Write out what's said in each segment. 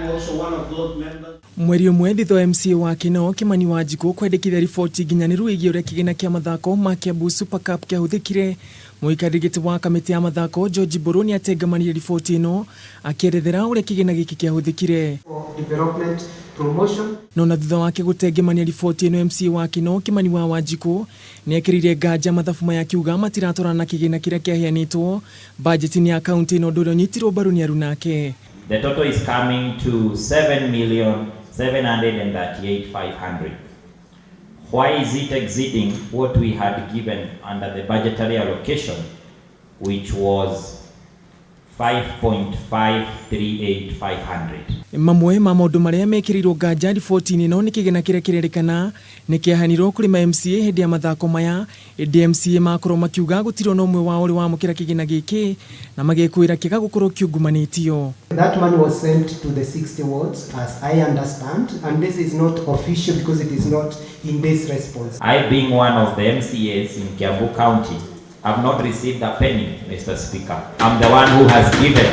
am also one of those members. Mweri ũmwe thutha wa MCA wa Kinoo Kimani Wanjikũ kwendekithia riboti nginyanĩru ĩgiĩ ũrĩa kĩgĩna kĩa mathako ma Kiambu Super Cup kĩahũthĩkire, mũikarĩri gĩtĩ wa kamĩtĩ ya mathako George Mbũrũ nĩatengamanirie riboti ĩno akĩerethera ũrĩa kĩgĩna gĩkĩ kĩahũthĩkire. Development promotion. No na thutha wake gũtengemania riboti ĩno MCA wa Kinoo Kimani wa Wanjikũ nĩekĩrĩire nganja mathabu maya akiuga matiratwarana na kĩgĩna kĩrĩa kĩaheanĩtwo bajeti-inĩ ya kauntĩ ĩno ũndũ ũrĩa ũnyitirwo mbaru nĩ aruna ake. The total is coming to 7,738,500. Why is it exceeding what we had given under the budgetary allocation, which was 5.538500? Mamwe ma maũndũ marĩa mekĩrĩirwo nganja riboti-inĩ ĩno nĩ kĩgĩna kĩrĩa kĩrerĩkana nĩ kĩaheanirwo kũrĩ ma MCA hĩndĩ ya mathako maya ĩndĩ MCA makorwo makiuga gũtirĩ ona ũmwe wao ũrĩ wamũkĩra kĩgĩna gĩkĩ na magekũĩra kĩga gũkorwo kĩungumanĩtio. That money was sent to the 60 wards, as I understand, and this is not official because it is not in this response. I, being one of the MCAs in Kiambu County, have not received a penny, Mr. Speaker. I'm the one who has given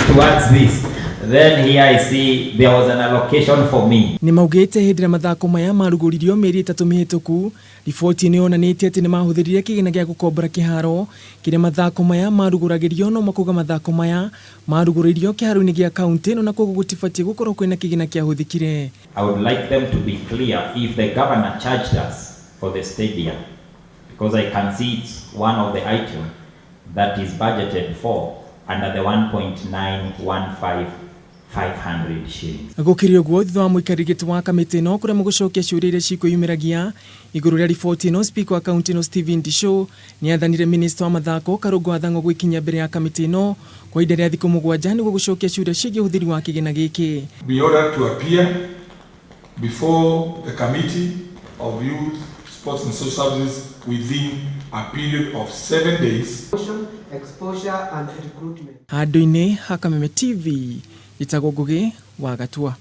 towards this. Then here I see there was an allocation for me. Nĩ maugĩte hĩndĩ ĩrĩa mathako maya marugũririo mĩeri ĩtatũ mĩhĩtũku, riboti ĩno yonanĩtie atĩ nĩ mahũthĩrire kĩgĩna gĩa gũkombora kĩharo kĩrĩa mathako maya marugũragĩrio no makauga mathako maya marugũrĩirio kĩharo-inĩ gĩa kauntĩ ĩno na koguo gũtibatiĩ gũkorwo kwĩna kĩgĩna kĩahũthĩkire. I would like them to be clear if the governor charged us for the stadium, because I can see it's one of the items that is budgeted for under the 1.915500 shillings. Gũkĩrĩ ũguo thutha wa mũikarĩri gĩtĩ wa kamĩtĩ ĩno kũremwo gũcokia ciũria iria cikwĩyumĩragia igũrũ rĩa riboti ĩno, Speaker wa kaunti ĩno Stephen Ndisho nĩathanire minista wa mathako Karũngũ wa Thang'wa gwĩkinyia mbere ya kamĩtĩ ĩno kwa ihinda rĩa thikũ mũgwanja nĩguo gũcokia ciũria ciĩgiĩ ũhũthĩri wa kĩgĩna gĩkĩ. Be ordered to appear before the Committee of Youth, Sports and Social Services within a period of 7 days. Exposure and recruitment. Handũ-inĩ ha Kameme TV, njĩtagwo Ngũgĩ wa Gatua.